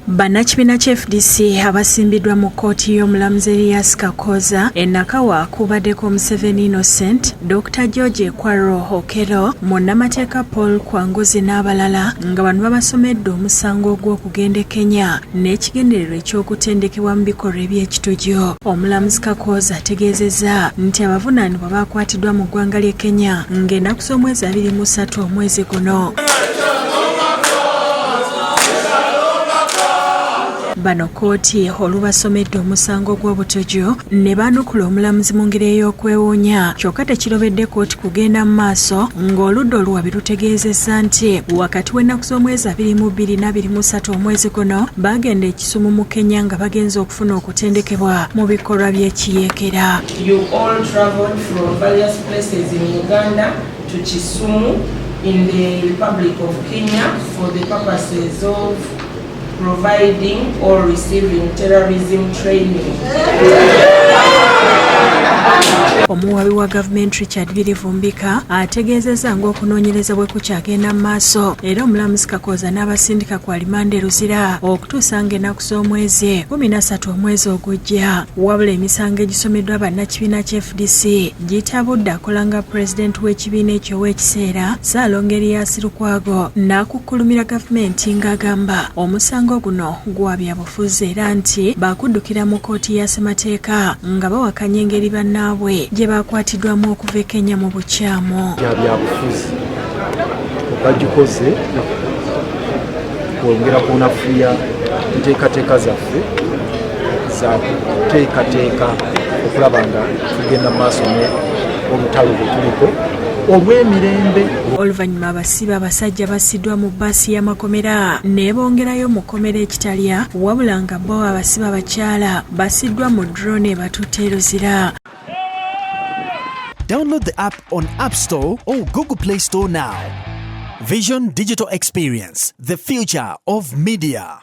Bannakibiina kya FDC abasimbiddwa mu kkooti y'omulamuzi Erias Kakooza e Nakawa kubaddeko Museveni Innocent, Dr George Ekwaro Okello, munnamateeka Paul Kwanguzi n'abalala nga bano babasomedde omusango ogw'okugenda e Kenya n'ekigendererwa eky'okutendekebwa mu bikolwa eby'ekitujju. Omulamuzi Kakooza ategeezezza nti abavunaanibwa baakwatiddwa mu ggwanga ly'e Kenya ng'ennaku z'omwezi 23 omwezi guno. Bano kkooti olubasomedde omusango gw'obutuju ne baanukula omulamuzi mu ngeri ey'okwewuunya, kyokka tekirobedde kkooti kugenda mu maaso ng'oludda oluwabi lutegeezezza nti wakati w'ennaku z'omwezi 22 n'23 omwezi guno baagenda e Kisumu mu Kenya nga bagenze okufuna okutendekebwa mu bikolwa by'ekiyeekera. You all traveled from various places in Uganda to Kisumu in the Republic of Kenya for the purposes of providing or receiving terrorism training. Omuwabi wa gavumenti Richard Birivumbika ategeezezza ng'okunoonyereza bwe kukyagenda mu maaso era omulamuzi Kakooza n'abasindika ku alimanda e Luzira okutuusa ng'ennaku z'omwezi 13 omwezi ogujja. Wabula emisango egisomeddwa bannakibiina kya FDC gitabudde akola nga pulezidenti w'ekibiina ekyo ow'ekiseera Ssaalongo Erias Lukwago n'akukkulumira gavumenti ng'agamba omusango guno gwa byabufuzi era nti baakuddukira mu kkooti ya ssemateeka nga bawakanya engeri bannaabwe gye baakwatiddwamu okuva e Kenya mu bukyamu. Gya byabufuzi bagikoze kwongera kunafuya nteekateeka zaffe za kuteekateeka okulaba nga tugenda mu maaso ne olutalo lwe tuliko olw'emirembe. Oluvannyuma abasibe abasajja bassiddwa mu bbaasi y'amakomera ne bongerayo mu kkomera e Kitalya, wabula nga bo abasibe abakyala bassiddwa mu drone ebatutte e Luzira. Download the app on App Store or Google Play Store now. Vision Digital Experience, the future of media.